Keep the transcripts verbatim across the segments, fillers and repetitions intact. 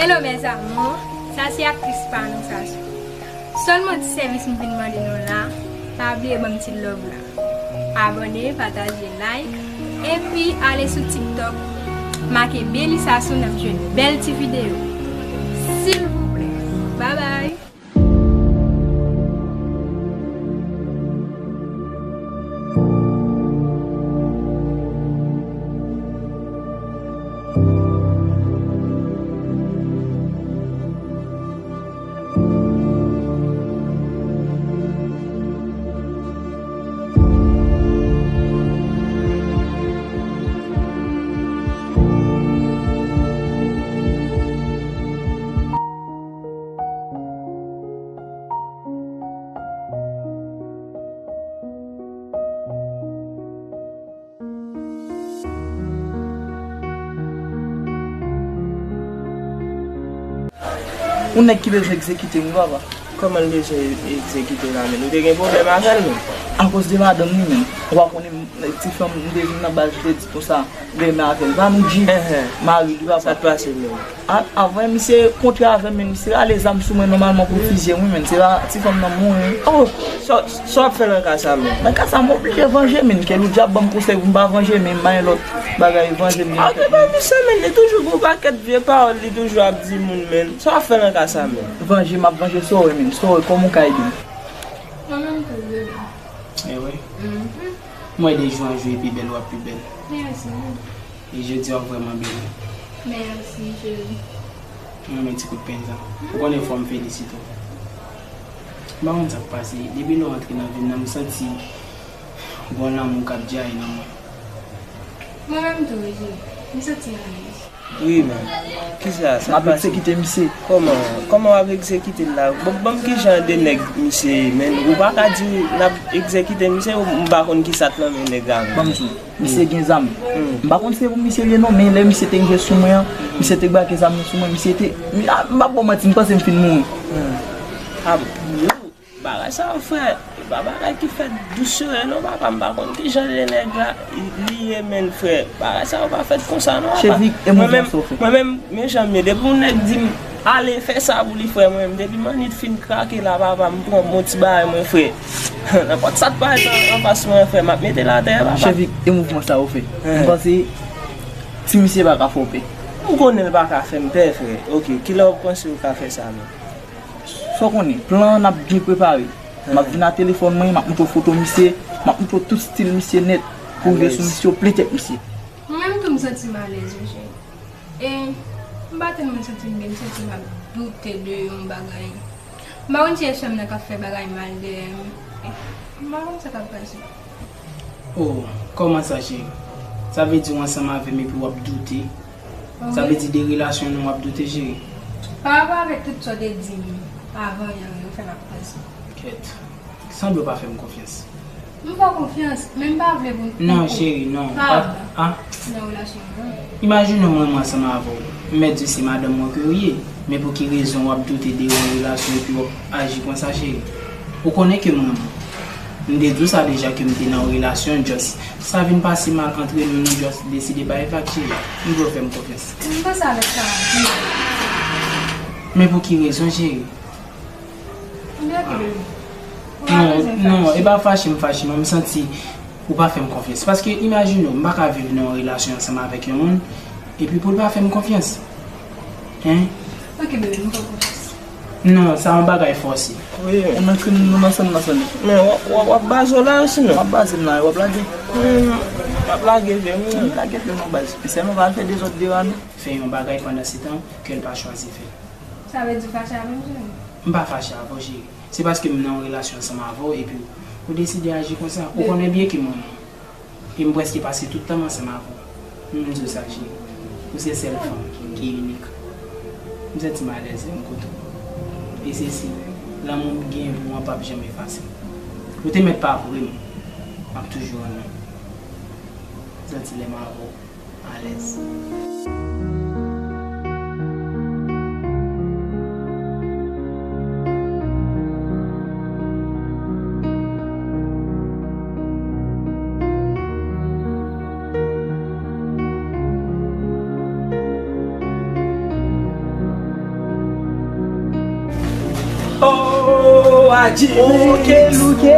Hello mes amours, sa se aktris pa nou sa. Sèlman ti sèvis m vin mande nou la, pa bliye ban m ti love la. Abòne, pataje, like, epi ale sou TikTok, make Belisa sou n ap jwenn bèl ti videyo. Silvouplè. Bye bye. Yon nèg ki bezwen egzekite m wi papa. Kòman l bezwen egzekite w la menm? Ou te gen pwoblèm avè l menm? Akoz de madanm li menm. Ou pa konnen m, ti fanm m te vin nan baz jodi konsa, m te renmen avè l. Pa nou di mari li papa. Sa t pase menm? A, avan misye kontre avè m, men misye rale zam sou mwen nòmalman pou l fizye m wi, men se pa ti fanm nan mouri. Oh, sa, sa w ap fè nan ka sa menm? Nan ka sa m oblije vanje, men ke Loudjab ban m konsèy pou m pa vanje, men m pa gen lòt bagay, vanje m gen. Ok, pa misye, men li toujou gon pakèt vye pawòl li toujou ap di moun, men sa w ap fè nan ka sa menm? Vanje, m ap vanje, sa w wè, men sa w wè, kòman w ka ede m? Mwen menm tou, bebe. E wi. Mhm. Mwen de jou an jou epi bèl w ap pi bèl. Mèsi. E jodi a w vrèman bèl. Mèsi, cheri. Mwen renmen ti kout pen sa. Ou konnen fò m felisite w. M pa konn sa k pase. Depi lè w antre nan vi m nan, m santi gon lanmou k ap djaye nan mwen. Mwen menm tou, wi, cheri. M santi m alèz. Wi, men. Kisa sa? M ap egzekite misye. Kòman, kòman w ap egzekite l la? Ban, ban m kijan de nèg misye ye, men. Ou pa ka di n ap egzekite misye, m pa konn kisa k nan men nèg la, men. Ban m di w. Misye gen zam. Hmm. M pa konn si se pou misye li ye non, men lè misye te rive sou mwen an, misye te brake zam nan sou mwen, misye te, m, a, m p ap ba w manti, m panse m fin mouri. Hmm. A, yo, bagay sa yo, frè, e pa bagay ki fèt dousere non, papa, m pa konn kijan de nèg la li ye, men, frè, bagay sa yo pa fèt konsa non, papa. Chevik, e mouvman sa w fè. Mwen menm, men jan m ye, depi yon nèg di m, ale fè sa pou li, frè, mwen menm, depi mannit fin krake la, papa, m pran m yon ti bagay, mwen, frè. Nenpòt sa k parèt an, anfas mwen, frè, m ap mete l atè, papa. Chevik, e mouvman sa w fè. Hen. M panse ti misye pa ka fè w pè. M konnen l pa ka fè m pè, frè. Ok, kilè w panse w ka fè sa menm? Sa w konnen, plan an ap byen prepare. M ap vin a telefòn mwen, m ap montre w foto misye, m ap montre w tout stil misye nèt, pou w rive sou misye, w plen tèt misye. Mwen menm tou m santi m alèz, wi, cheri. E m pa tèlman santi m byen, m santi m ap doute de yon bagay. M pa konn si e sè m nan k ap fè bagay mal dèyè m. M pa konn sa k ap pase. Oh, kòman sa, cheri? Sa vle di w ansanm avè m epi w ap doute? Sa vle di de relasyon nou w ap doute, cheri? Pa rapò avèk tout sa w te di m avan yè, yo fè m ap panse. Kèt. Sanble w pa fè m konfyans. M fè w konfyans, men m pa vle pou, non, cheri, non. Pa, pa, a? Nan relasyon an. Imajine w mwen, mwen ansanm avè w. M mèt di se madanm mwen ke w ye. Men pou ki rezon w ap doute de yon relasyon epi w ap aji konsa, cheri? Ou konnen ke mwen, m te di w sa deja ke m te nan yon relasyon, just sa vin pase mal antre nou, nou just deside bay vag, cheri. M vle w fè m konfyans. M panse avèk sa anpil. Men pou ki rezon, cheri? M bloke l. Non, non, e pa fache m fache, non, m santi ou pa fè m konfyans. Paske imajine w, m pa ka viv nan yon relasyon ansanm avèk yon moun, epi pou l pa fè m konfyans. Hein? Ok, bebe, m fè w konfyans. Non, sa yon bagay fòse. Wi, men ke nou nan sèn nan sèn. Men w ap, w ap, w ap baze w la, sinon? M ap baze m la, w ap lage. Hmm, w ap lage vre, wi. M lage vre, non, baz. Men sèlman pa al fè dezòd deyò a, non. Fè yon bagay pandan se tan ke l pa chwazi fè. Sa vle di w fache avè m, cheri? M pa fache avè w, cheri. Se paske m nan yon relasyon ansanm avè w epi w deside aji konsa. Ou konnen byen ke mwen menm, e m prèske pase tout tan m ansanm avè w. M di w sa, cheri. Ou se sèl fanm ki inik. M santi m alèz lè m kote w. E se si lanmou m genyen pou w an p ap janm efase. Ou te mèt pa vre, men m ap toujou renmen w. M santi lè m avè w. Alèz. Oke, louke,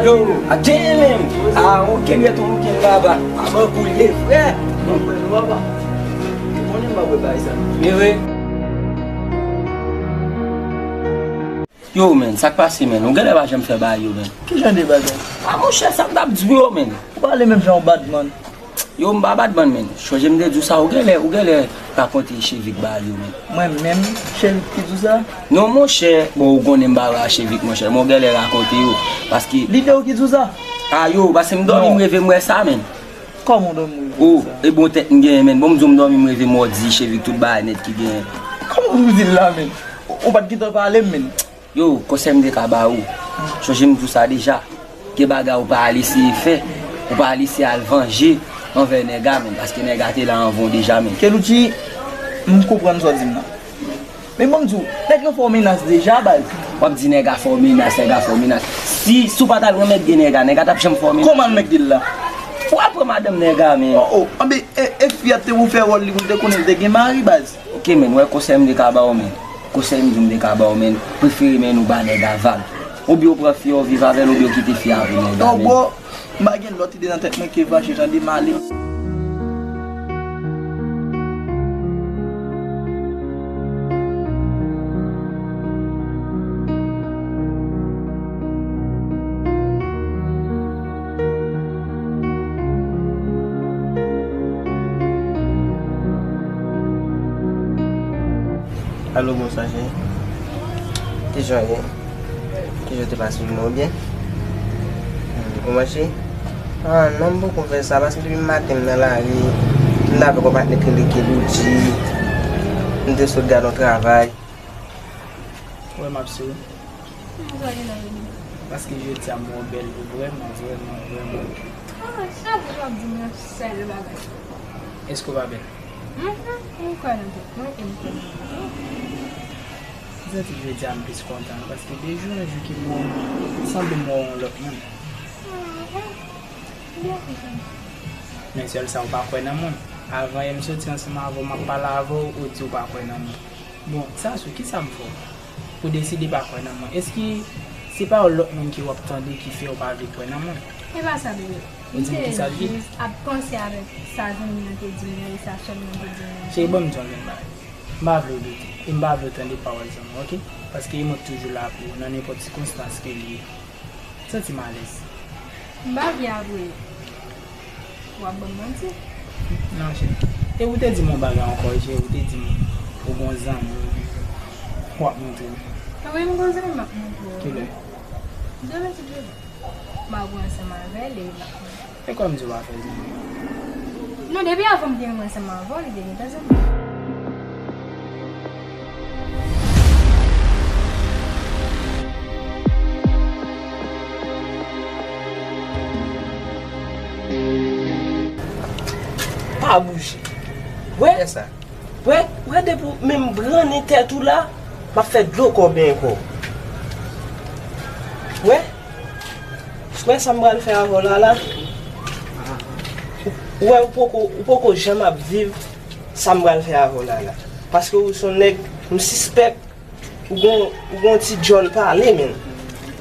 lou. Yo, a gen menm. A, oke, gen ton oke, baba. A, ban koulye, frè. Mwen kwè nou, papa. Ou konnen m pa wè bagay sa. Men wi. Yo, men, sa k pase, men? Ou genlè pa janm fè bagay yo, men. Ki jan de bagay? A, monchè, sa m t ap di w yo, men. Ou pale menm jan w badman. Yo, m pa badman, men. Chonje m te di w sa, ou genlè, ou genlè rakonte Chevik bagay yo, men. Mwen menm, Chevik ki di w sa? Non, monchè, bon, ou konnen m pa wè a Chevik, monchè, men ou genlè rakonte yo, paske Li te ou ki di w sa? A, yo, paske m dòmi, m reve, m wè sa, men. Kòman w dòmi, w reve sa? O, e bon tèt m genyen, men. Bon, m di w, m dòmi, m reve, m wè w di Chevik tout bagay nèt ki genyen. Kòman pou w di l la, men? Ou, ou pa t gentan pale m, men. Yo, konsèy m te ka ba ou, chonje m di w sa deja, gen bagay ou pa al eseye fè, ou pa al eseye al vanje anvè nèg la, men, paske nèg la te la anvan w deja, men. Keluchy, m konprann sa w di m nan. Men ban m di w, nèg lan fè w menas deja, baz. W ap di nèg la fè w menas, nèg la fè w menas. Si, si w pa t al renmèt de nèg la, nèg la t ap janm fè w menas? Kòman al mèt de l la? Ou al pran madanm nèg la, men. O, o, anben, e, e fi a te pou fè wòl li, pou l te konnen l te gen mari, baz. Oke, men, wè konsèy m te ka ba w, men. Konsèy m di w m te ka ba w, men, prefere men ou ba nèg a vag. Oubyen ou pran fi a ou viv avè l, oubyen ou kite fi a avè nèg a, men. Bon, m pa gen lòt ide nan tèt mwen ke vache, tande, m ale. Alo, bonswa, cheri. Kijan w ye? Kijan w te pase jounen w byen? Hmm, ou manje? Ah, non, m poko fè sa, paske depi maten m nan lari, m t avèk yon patnè ki rele Keluchy, m te sot gade yon travay. Wè, m ap sou. Kòman sa ye la, Remy? Paske jodi a m wè w bèl vrèman, vrèman, vrèman. Ah, chak jou w ap di m yon sèl bagay. Èske w pa bèl? Mhm, m kwè nan tèt mwen e m kwè nan tèt ou. M santi jodi a m plis kontan, paske de jou an jou ki m wè w, sanble m wè w yon lòt moun. Mhm. Byen kontan. Men sèl sa, ou pa kwè nan moun. Avan yè m soti ansanm avè w, m ap pale avè w, ou di w pa kwè nan moun. Bon, Sasou, kisa m fè w pou w deside pa kwè nan mwen? Èske se pawòl lòt moun ke w ap tande ki fè w pa vle kwè nan mwen? E pa sa, bebe. Ou di m kisa l ye? M te jis ap panse avèk sa zanmi an te di m nan e sa sè m nan te di m nan. Cheri, ban m di w anpil bagay. M pa vle w doute. E m pa vle w tande pawòl zanmi w, oke? Paske e mwen k toujou la pou ou nan nenpòt sikonstans ke l ye. Santi m alèz. M pa vle apre w ap ban m manti. Non, cheri. E ou te di m yon bagay ankò, cheri. Ou te di m ou gon zanmi w ap montre m. Wi, m gon zanmi m ap montre w. Kilè? Demen tout demen. M ap wè ansanm avè l e l ap montre. E kòm di w pa fè zanmi? Non, depi avan m te renmen ansanm avè w, li te gentan zanmi. Pa bouje. Wè? Fè sa. Wè, wè depi w menm brannen tèt ou la, m ap fè dlo kò benyen kò. Wè? Wè sa m pral fè avè w la la? Ou wè, ou poko, ou poko janm ap viv sa m pral fè avè w la la. Paske ou se yon nèg, m sispèk ou gon, ou gon ti djòl pale, menn.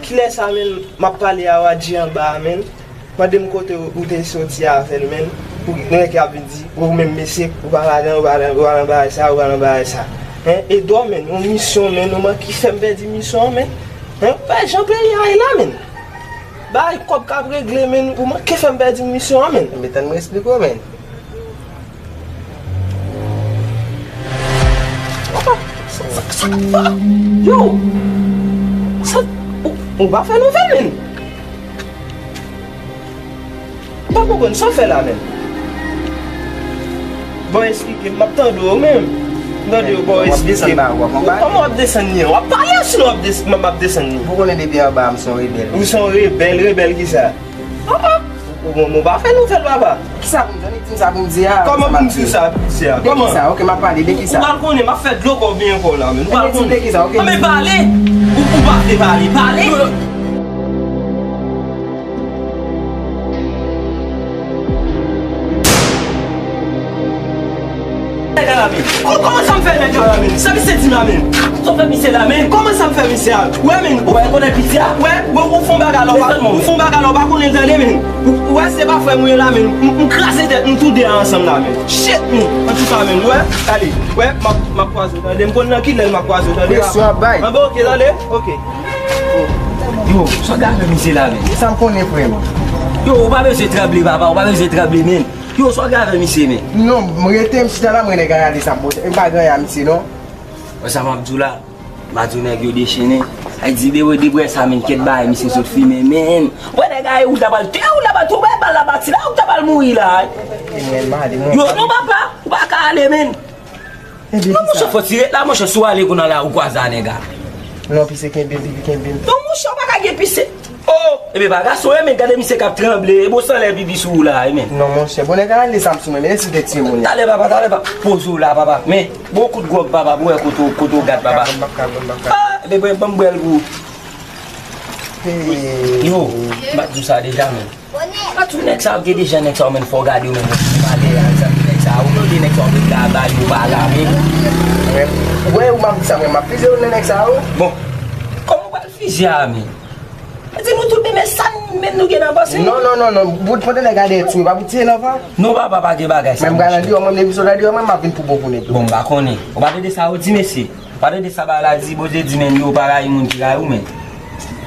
Kilè sa, menn, m ap pale a Wadji anba a, menn? Mande m kote ou, ou te soti avè l, menn. Ou nèg k ap vin di, ou menm mesye, ou pa pale, ou pa, ou pa nan bagay sa, ou pa nan bagay sa. Hein? Edò, menn, yon misyon, menn, ou manke fè m pèdi misyon an, menn. Hein? Ou pa jan peyi a ye la, menn. Bay kòb k ap regle, menn, ou manke fè m pèdi misyon an, menn. Enben, tann mwen esplike w, menn. Sa, sa, sa k ap fè? Yo! Sa, ou, ou pa fè nouvèl, menn. Ou pa konprann sa w fè la, menn. Bon, esplike m, m ap tande w, menm. M tande w, bon, esplike m. Kòman w ap desann li an? W ap pale, sinon w ap des-, m ap desann li. Ou konnen depi anba a, m se yon rebèl. Ou se yon rebèl, rebèl kisa? Ah, ah. Ou, ou, ou pa fè nouvèl, papa. Kisa pou m di? Annik di m sa pou m di a. Kòman pou m di w sa pou w di a? De kisa? Kòman? Oke, m ap pale. De kisa? Ou pral konnen, m ap fè dlo kò w byen kò w la, menn. Ou pral konnen. Anben, di m de kisa, oke? Anben, pale! Ou, ou pa vle pale. Pale! Nèg la la, men. Kò-, kòman sa m fè nèg la la, men? Sa misye di m la, men? Sa w fè misye la, men? Kòman sa m fè misye a? Wè, men. Ou wè, konnen piti a? Wè, wè, ou fè yon bagay la, w pa, ou fè yon bagay la, w pa konnen l tande, men. Ou, ou wè, se pa frè m ou ye la, men. M, m kraze tèt nou tou de a ansanm la, men. Shit, men. Antouka, men, wè, tande. Wè, m ap, m ap kwaze w, tande. M konn nan ki lè m ap kwaze w, tande. Presyon ap bay. Anben, oke, tande. Oke. Yo, sa w ka fè misye la, men? Sa m konnen, frè m? Yo, ou pa bezwen tranble, papa, ou pa bezwen tranble, men. Yo, sa w ka fè misye, men? Non, m rete, m chita la, m wè nèg a rale sa m pote. M pa gen anyen a misye, non. Wè sa m ap di w la? M a di w nèg yo dechennen. Ay di de, de bwè sa, men, kèt bagay misye sot fimen, men. Wè nèg a, ou ta pral, te, ou ta pral tou, bal la pati la, ou ta pral mouri la. Yo, non, papa, ou pa ka ale, men. Non, monchè, fò ti ret la, monchè, si w ale kounye a la, ou kwaze a nèg a. Non, pise kenbe m, pipi kenbe m. Non, monchè, ou pa ka gen pise. Oh, ebyen, pa gason, e, men, gade misye k ap tranble, e, bon, san lè pipi sou ou la, e, men. Non, monchè, bon, nèg a rale sa m sou mwen, men, lèse tèt timoun. Talè, papa, talè, papa. Poze w la, papa. Men, bon kout gwòg, papa, pou wè kote w, kote w gad, papa. M ap ka, m ap ka, m ap ka. Ah, ebyen, bon, ban m bwè l pou ou. Yo, m ap di w sa deja, men. Mwen di w nèg sa yo, gen de jan nèg sa yo, men fò w gade yo, men fò w pale a, egzanp, nèg sa yo, ou de nèg sa yo, men travay yo pa la, men. Wè, ou m ap di sa, mwen, m ap fize yo nan nèg sa yo. Bon, kòman ou pral fize a, men? Di nou tout, men sa, men nou gen nan panse nou. Non, non, non, non, pou, pou tande gade ti, pa pou tiye nan va. Non, papa, pa gen bagay sa, men m pral nan deyò, mwen, depi sot nan deyò, mwen, m ap vin pou bon pou nèg yo. Bon, m pa konnen. Ou pa tande sa yo di, mesye? Pa tande sa bagay la di, Bondye di, men yo pa rayi moun ki rayi w, men.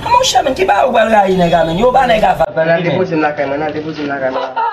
A, monchè, men, ki bagay ou pral rayi nèg la, men? Yo pa nèg a vag, men. Nan depoze m lakay mwen, nan depoze m lakay mwen.